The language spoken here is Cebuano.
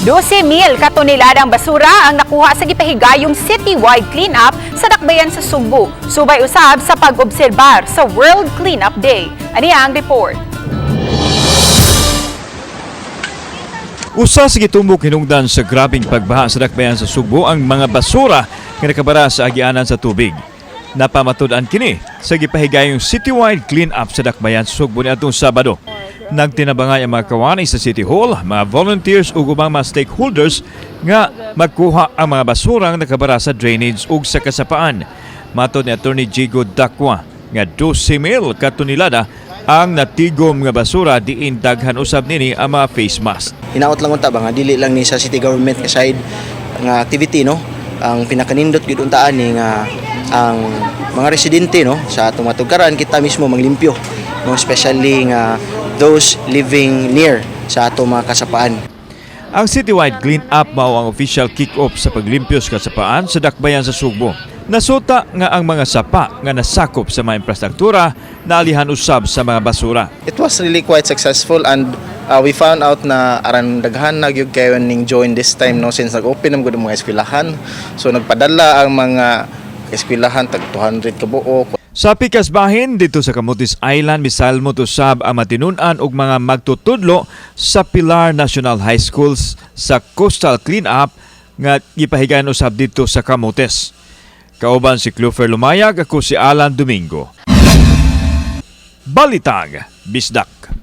12 mil katoneladang basura ang nakuha sa gipahigayong citywide clean-up sa Dakbayan sa Sugbo. Subay usab sa pag-obserbar sa World Cleanup Day. Ani ang report. Usa sa gitumbok hinungdan sa grabeng pagbaha sa Dakbayan sa Sugbo ang mga basura nga nakabara sa agianan sa tubig. Napamatud-an kini sa gipahigayong citywide clean-up sa Dakbayan sa Sugbo niadtong Sabado. Nagtinabangay ang mga kawani sa City Hall, mga volunteers ug ubang mga stakeholders nga magkuha ang mga basurang nakabara sa drainage ug sa kasapaan. Matod ni Attorney Jigo Dakwa nga 12,000 ka tonelada ang natigom nga basura diin daghan usab nini ang mga face mask. Hinaot lang unta ba nga dili lang ni sa city government nga side nga activity, no? Ang pinakanindot gyud untaan ni nga ang mga residente, no, sa atong matugkaran, kita mismo manglimpyo, no, especially nga those living near sa atong mga kasapaan. Ang citywide clean-up mao ang official kick-off sa paglimpyo sa kasapaan sa Dakbayan sa Sugbo. Nasuta nga ang mga sapa nga nasakop sa mga infrastruktura naalihan usab sa mga basura. It was really quite successful and we found out na aran daghan na gyud kayo ning join this time, no, since nag-open na gud ang mga eskwelahan. So nagpadala ang mga eskwelahan tag 200 ka buok. Sa pikas bahin dito sa Camotes Island, misalmot usab ang matinun-an og mga magtutudlo sa Pilar National High Schools sa coastal clean-up nga gipahigayon usab dito sa Camotes. Kauban si Clufer Lumayag, ako si Alan Domingo. Balitag, Bisdak.